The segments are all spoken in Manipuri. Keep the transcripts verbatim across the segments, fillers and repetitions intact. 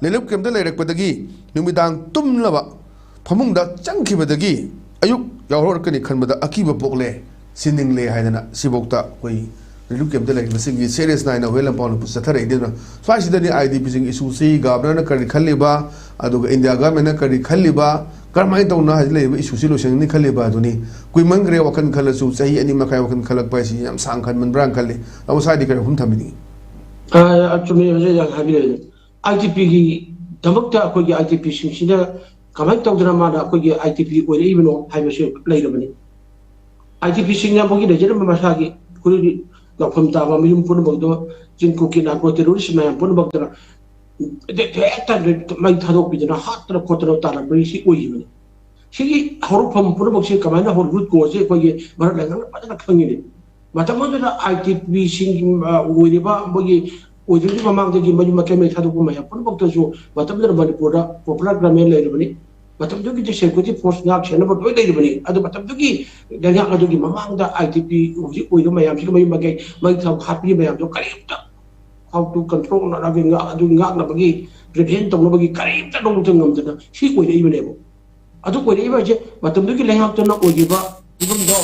ꯔꯤꯂꯤꯐ ꯀꯦꯝꯞꯇ ꯂꯩꯔꯛꯄꯗꯒꯤ ꯅꯨꯃꯤꯗꯥꯡ ꯇꯨꯝꯂꯕ ꯐꯃꯨꯡꯗ ꯆꯪꯈꯤꯕꯗꯒꯤ ꯑꯌꯨꯛ ꯌꯥꯎꯔꯛꯀꯅꯤ ꯈꯟꯕꯗ ꯑꯀꯤꯕ ꯄꯣꯛꯂꯦ, ꯁꯤꯅꯤꯡꯂꯦ ꯍꯥꯏꯗꯅ ꯁꯤꯐꯥꯎꯗ ꯑꯩꯈꯣꯏ ꯔꯤꯂꯤꯐ ꯀꯦꯝꯞꯇ ꯂꯩꯔꯤꯕꯁꯤꯡꯒꯤ ꯁꯦꯔꯤꯌꯁ ꯅꯥꯏꯅ ꯍꯨꯌꯦꯟ ꯂꯟꯄꯥꯎ ꯂꯨꯞꯄ ꯆꯠꯊꯔꯛꯏ꯫ ꯑꯗꯨꯅ ꯁ꯭ꯋꯥꯏꯁꯤꯗꯅꯤ ꯑꯥꯏ ꯗꯤ ꯄꯤꯁꯤꯡ ꯏꯁꯨꯁꯤ ꯒꯚꯔꯅꯔꯅ ꯀꯔꯤ ꯈꯜꯂꯤꯕ, ꯑꯗꯨꯒ ꯏꯟꯗꯤꯌꯥ ꯒꯚꯔꯟꯃꯦꯟꯠꯅ ꯀꯔꯤ ꯈꯜꯂꯤꯕ, ꯀꯔꯝꯍꯥꯏꯅ ꯇꯧꯅ ꯍꯧꯖꯤꯛ ꯂꯩꯔꯤꯕ ꯏꯁꯨꯁꯤ ꯂꯣꯏꯁꯤꯟꯒꯅꯤ ꯈꯜꯂꯤꯕ ꯑꯗꯨꯅꯤ꯫ ꯀꯨꯏꯃꯟꯈ꯭ꯔꯦ ꯋꯥꯈꯜ ꯈꯜꯂꯁꯨ, ꯆꯍꯤ ꯑꯅꯤ ꯃꯈꯥꯏ ꯋꯥꯈꯜ ꯈꯜꯂꯛꯄ ꯍꯥꯏꯁꯤ ꯌꯥꯝ ꯁꯥꯡ ꯈꯟꯃꯟꯕ꯭ꯔꯥꯅ ꯈꯜꯂꯤ꯫ ꯇꯥꯃꯣ ꯁ꯭ꯋꯥꯏꯗꯤ ꯀꯔꯤ ꯋꯥꯐꯝ ꯊꯝꯕꯤꯅꯤꯡꯉꯤ? ꯑ, ꯆꯨꯝꯃꯤ, ꯍꯧꯖꯤꯛ ꯌꯥꯝ ꯍꯥꯏꯕꯤꯔꯛꯑꯦ꯫ ꯑꯥꯏ ꯗꯤ ꯄꯤꯒꯤꯗꯃꯛꯇ ꯑꯩꯈꯣꯏꯒꯤ ꯑꯥꯏ ꯗꯤ ꯄꯤꯁꯤꯡꯁꯤꯅ ꯀꯃꯥꯏꯅ ꯇꯧꯗꯅ ꯃꯥꯅ ꯑꯩꯈꯣꯏꯒꯤ ꯑꯥꯏ ꯗꯤ ꯄꯤ ꯑꯣꯏꯔꯛꯏꯕꯅꯣ ꯍꯥꯏꯕꯁꯤ ꯂꯩꯔꯕꯅꯤ꯫ ꯑꯥꯏ ꯗꯤ ꯄꯤꯁꯤꯡꯅ ꯃꯣꯏꯒꯤ ꯂꯩꯖꯔꯝꯕ ꯃꯁꯥꯒꯤ ꯑꯩꯈꯣꯏꯒꯤ ꯂꯧꯐꯝ ꯇꯥꯕ ꯃꯌꯨꯝ ꯄꯨꯝꯅꯃꯛꯇꯣ ꯆꯤꯡ ꯀꯨꯀꯤ ꯅꯥꯔꯀꯣ ꯇꯦꯔꯣꯔꯤꯁ ꯃꯌꯥꯝ ꯄꯨꯝꯅꯃꯛꯇꯅ ꯍꯦꯛꯇ ꯃꯩ ꯊꯥꯗꯣꯛꯄꯤꯗꯅ ꯍꯥꯠꯇꯅ ꯈꯣꯠꯇꯅ ꯇꯥꯔꯝꯕꯒꯤ ꯁꯤ ꯑꯣꯏꯈꯤꯕꯅꯤ꯫ ꯁꯤꯒꯤ ꯍꯧꯔꯛꯐꯝ ꯄꯨꯝꯅꯃꯛꯁꯦ ꯀꯃꯥꯏꯅ ꯍꯧꯔꯛ ꯔꯨꯠ ꯀꯣꯁꯁꯦ ꯑꯩꯈꯣꯏꯒꯤ ꯃꯔꯛ ꯂꯩꯉꯥꯛꯅ ꯐꯖꯅ ꯈꯪꯉꯤꯅꯤ꯫ ꯃꯇꯝ ꯑꯗꯨꯗ ꯑꯥꯏ ꯗꯤ ꯄꯤꯁꯤꯡ ꯑꯣꯏꯔꯤꯕ ꯃꯣꯏꯒꯤ ꯑꯣꯏꯗ꯭ꯔꯤꯉꯩ ꯃꯃꯥꯡꯗꯒꯤ ꯃꯌꯨꯝ ꯃꯀꯩ ꯃꯩ ꯊꯥꯗꯣꯛꯄ ꯃꯌꯥꯝ ꯄꯨꯝꯅꯃꯛꯇꯁꯨ ꯃꯇꯝꯗꯨꯗ ꯃꯅꯤꯄꯨꯔꯗ ꯄꯣꯄꯨꯂꯔ ꯒꯚꯔꯟꯃꯦꯟꯠ ꯂꯩꯔꯕꯅꯤ꯫ ꯃꯇꯝꯗꯨꯒꯤꯗꯤ ꯁꯦꯀ꯭ꯌꯨꯔꯤꯇꯤ ꯐꯣꯔꯁ ꯉꯥꯛ ꯁꯦꯟꯅꯕ ꯂꯣꯏ ꯂꯩꯔꯕꯅꯤ꯫ ꯑꯗꯨ ꯃꯇꯝꯗꯨꯒꯤ ꯂꯩꯉꯥꯛ ꯑꯗꯨꯒꯤ ꯃꯃꯥꯡꯗ ꯑꯥꯏ ꯗꯤ ꯄꯤ ꯍꯧꯖꯤꯛ ꯑꯣꯏꯔꯤꯕ ꯃꯌꯥꯝꯁꯤꯒꯤ ꯃꯌꯨꯝ ꯃꯀꯩ ꯃꯩ ꯊꯥꯗꯣꯛ ꯍꯥꯠꯄꯤꯔꯤꯕ ꯃꯌꯥꯝꯗꯣ ꯀꯔꯤꯝꯇ how to control ꯑꯗꯨꯒꯤ ꯉꯥꯛꯅꯕꯒꯤ, ꯄ꯭ꯔꯤꯚꯦꯟ ꯇꯧꯅꯕꯒꯤ ꯀꯔꯤꯝꯇ ꯂꯧꯕ ꯉꯝꯗꯅ ꯁꯤ ꯑꯣꯏꯔꯛꯏꯕꯅꯦꯕ꯫ ꯑꯗꯨ ꯑꯣꯏꯔꯛꯏꯕ ꯍꯥꯏꯁꯦ ꯃꯇꯝꯗꯨꯒꯤ ꯂꯩꯉꯥꯛꯇꯨꯅ ꯑꯣꯏꯈꯤꯕ ꯐꯤꯕꯝꯗꯣ,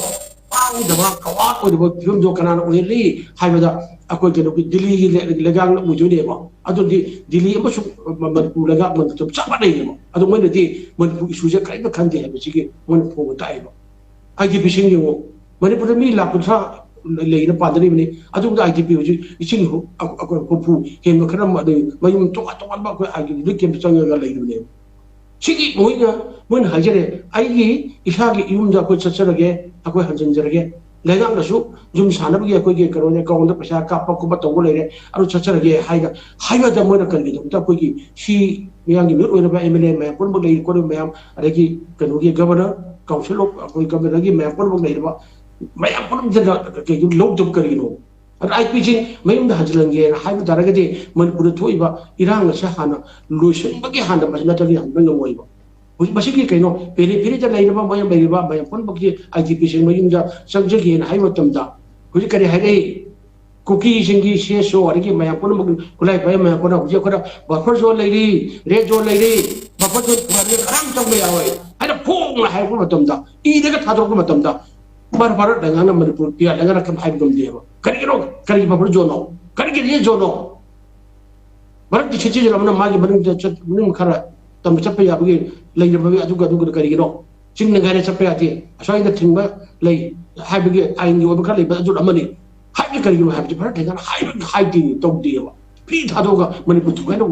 ꯄꯥꯡꯗꯕ ꯀꯋꯥꯔ ꯑꯣꯏꯔꯤꯕ ꯐꯤꯕꯝꯗꯣ ꯀꯅꯥꯅ ꯑꯣꯏꯍꯜꯂꯤ ꯍꯥꯏꯕꯗ ꯑꯩꯈꯣꯏ ꯀꯩꯅꯣꯒꯤ ꯗꯤꯜꯂꯤꯒꯤ ꯂꯩ-, ꯂꯩꯉꯥꯛꯅ ꯑꯣꯏꯗꯣꯏꯅꯦꯕ꯫ ꯑꯗꯨꯗꯤ ꯗꯤꯜꯂꯤ ꯑꯃꯁꯨꯡ ꯃ-, ꯃꯅꯤꯄꯨꯔ ꯂꯩꯉꯥꯛ ꯃꯅꯤꯄꯨꯔ ꯆꯞ ꯃꯥꯟꯅꯩꯌꯦꯕ꯫ ꯑꯗꯣ ꯃꯣꯏꯅꯗꯤ ꯃꯅꯤꯄꯨꯔ ꯏꯁꯨꯁꯦ ꯀꯔꯤꯝꯇ ꯈꯟꯗꯦ ꯍꯥꯏꯕꯁꯤꯒꯤ ꯃꯣꯏꯅ ꯐꯣꯡꯕ ꯇꯥꯛꯑꯦꯕ꯫ ꯑꯥꯏ ꯗꯤ ꯄꯤꯁꯤꯡ ꯌꯦꯡꯉꯨ, ꯃꯅꯤꯄꯨꯔꯗ ꯃꯤ ꯂꯥꯈ ꯀꯨꯟꯊ꯭ꯔꯥ ꯂꯩꯅ ꯄꯥꯟꯗꯔꯤꯕꯅꯤ꯫ ꯑꯗꯨꯒ ꯑꯥꯏ ꯗꯤ ꯄꯤ ꯍꯧꯖꯤꯛ ꯂꯤꯁꯤꯡ ꯍꯨ-, ꯑ-, ꯑ-, ꯍꯨꯝꯐꯨ ꯍꯦꯟꯕ ꯈꯔ ꯑꯃ ꯑꯗꯩ ꯃꯌꯨꯝ ꯇꯣꯉꯥꯟ ꯇꯣꯉꯥꯟꯕ ꯑꯩꯈꯣꯏ ꯑꯥꯏ ꯗꯤ ꯄꯤ ꯔꯤꯂꯤꯐ ꯀꯦꯝꯞꯇ ꯆꯪꯉꯒ ꯂꯩꯔꯤꯕꯅꯦꯕ꯫ ꯁꯤꯒꯤ ꯃꯣꯏꯅ, ꯃꯣꯏꯅ ꯍꯥꯏꯖꯔꯦ, "ꯑꯩꯒꯤ ꯏꯁꯥꯒꯤ ꯌꯨꯝꯗ ꯑꯩꯈꯣꯏ ꯆꯠꯆꯔꯒꯦ, ꯑꯩꯈꯣꯏ ꯍꯟꯖꯤꯟꯖꯔꯒꯦ, ꯂꯩꯉꯥꯛꯅꯁꯨ ꯌꯨꯝ ꯁꯥꯅꯕꯒꯤ ꯑꯩꯈꯣꯏꯒꯤ ꯀꯩꯅꯣꯅꯦ, ꯑꯦꯀꯥꯎꯟꯗ ꯄꯩꯁꯥ ꯀꯥꯞꯄ ꯈꯣꯠꯄ ꯇꯧꯕ ꯂꯩꯔꯦ, ꯑꯗꯨ ꯆꯠꯆꯔꯒꯦ" ꯍꯥꯏꯒ-, ꯍꯥꯏꯕꯗ ꯃꯣꯏꯅ ꯀꯔꯤꯒꯤꯗꯃꯛꯇ ꯑꯩꯈꯣꯏꯒꯤ ꯁꯤ ꯃꯤꯌꯥꯝꯒꯤ ꯃꯤꯍꯨꯠ ꯑꯣꯏꯔꯕ ꯑꯦꯝ ꯑꯦꯜ ꯑꯦ ꯃꯌꯥꯝ ꯄꯨꯝꯅꯃꯛ ꯂꯩꯔꯤ ꯈꯣꯠꯂꯤꯕ ꯃꯌꯥꯝ, ꯑꯗꯒꯤ ꯀꯩꯅꯣꯒꯤ ꯒꯚꯔꯅꯔ, ꯀꯥꯎꯟꯁꯤꯜ ꯑꯣꯐ ꯑꯩꯈꯣꯏ ꯒꯚꯔꯅꯔꯒꯤ ꯃꯌꯥꯝ ꯄꯨꯝꯅꯃꯛ ꯂꯩꯔꯤꯕ ꯃꯌꯥꯝ ꯄꯨꯝꯅꯃꯛꯇ ꯀꯩꯒꯨꯝ ꯂꯧꯗꯕ ꯀꯔꯤꯒꯤꯅꯣ? ꯑꯗ ꯑꯥꯏ ꯄꯤꯁꯤ ꯃꯌꯨꯝꯗ ꯍꯟꯖꯤꯜꯍꯟꯒꯦꯅ ꯍꯥꯏꯕ ꯇꯥꯔꯒꯗꯤ ꯃꯅꯤꯄꯨꯔꯗ ꯊꯣꯛꯏꯕ ꯏꯔꯥꯡ ꯑꯁꯦ ꯍꯥꯟꯅ ꯂꯣꯏꯁꯤꯟꯕꯒꯤ ꯍꯥꯟꯅ ꯃꯁꯤ ꯅꯠꯇ꯭ꯔꯒꯗꯤ ꯍꯟꯕ ꯉꯝꯃꯣꯏꯕ꯫ ꯍꯧꯖꯤꯛ ꯃꯁꯤꯒꯤ ꯀꯩꯅꯣ ꯄꯦꯔꯤ ꯄꯦꯔꯤꯗ ꯂꯩꯔꯤꯕ ꯃꯌꯥꯝ ꯂꯩꯔꯤꯕ ꯃꯌꯥꯝ ꯄꯨꯝꯅꯃꯛꯀꯤ ꯑꯥꯏ ꯗꯤ ꯄꯤꯁꯤꯡ ꯃꯌꯨꯝꯗ ꯆꯪꯖꯒꯦꯅ ꯍꯥꯏꯕ ꯃꯇꯝꯗ ꯍꯧꯖꯤꯛ ꯀꯔꯤ ꯍꯥꯏꯔꯛꯏ? ꯀꯨꯀꯤꯁꯤꯡꯒꯤ ꯁꯤ ꯑꯦꯁ ꯑꯣ ꯑꯗꯒꯤ ꯃꯌꯥꯝ ꯄꯨꯝꯅꯃꯛ ꯈꯨꯠꯂꯥꯏ ꯄꯥꯏꯕ ꯃꯌꯥꯝ ꯄꯨꯝꯅꯃꯛ ꯍꯧꯖꯤꯛ ꯑꯩꯈꯣꯏꯅ ꯕꯐꯔ ꯖꯣꯟ ꯂꯩꯔꯤ, ꯔꯦꯗ ꯖꯣꯟ ꯂꯩꯔꯤ, ꯕꯐꯔ ꯖꯣꯟ ꯄꯨꯍꯟꯕ ꯀꯅꯥꯝ ꯆꯪꯕ ꯌꯥꯔꯣꯏ ꯍꯥꯏꯅ ꯐꯣꯡꯅ ꯍꯥꯏꯔꯛꯄ ꯃꯇꯝꯗ, ꯏꯔꯒ ꯊꯥꯗꯣꯔꯛꯄ ꯃꯇꯝꯗ ꯚꯥꯔꯠ ꯂꯩꯉꯥꯛꯅ ꯃꯅꯤꯄꯨꯔ ꯄꯤꯌꯥ ꯂꯩꯉꯥꯛꯅ ꯀꯔꯤꯝ ꯍꯥꯏꯕ ꯉꯝꯗꯦꯕ꯫ ꯀꯔꯤꯒꯤꯅꯣ? ꯀꯔꯤꯒꯤ ꯕꯐꯔ ꯖꯣꯟꯅꯣ? ꯀꯔꯤꯒꯤ ꯔꯦꯗ ꯖꯣꯟꯅꯣ? ꯚꯥꯔꯠꯀꯤ ꯁꯤꯇꯤꯖꯦꯟ ꯑꯃꯅ ꯃꯥꯒꯤ ꯃꯅꯨꯡꯗ ꯆꯠ-, ꯃꯅꯨꯡ ꯈꯔ ꯇꯝꯅ ꯆꯠꯄ ꯌꯥꯕꯒꯤ ꯂꯩꯔꯕꯒꯤ ꯑꯗꯨꯒ ꯑꯗꯨꯒ ꯀꯔꯤꯒꯤꯅꯣ? ꯆꯤꯡꯅ ꯉꯥꯏꯅ ꯆꯠꯄ ꯌꯥꯗꯦ, ꯑꯁ꯭ꯋꯥꯏꯗ ꯊꯤꯡꯕ ꯂꯩ ꯍꯥꯏꯕꯒꯤ ꯑꯥꯏꯟꯒꯤ ꯑꯣꯏꯕ ꯈꯔ ꯂꯩꯕ ꯑꯗꯨ ꯑꯃꯅꯤ꯫ ꯍꯥꯏꯕꯗꯤ ꯀꯔꯤꯒꯤꯅꯣ ꯍꯥꯏꯕꯗꯤ ꯚꯥꯔꯠ ꯂꯩꯉꯥꯛꯅ ꯍꯥꯏꯕ ꯍꯥꯏꯗꯦ, ꯇꯧꯗꯦꯕ꯫ ꯐ꯭ꯔꯤ ꯊꯥꯗꯣꯛꯑꯒ ꯃꯅꯤꯄꯨꯔ ꯊꯨꯒꯥꯏꯅ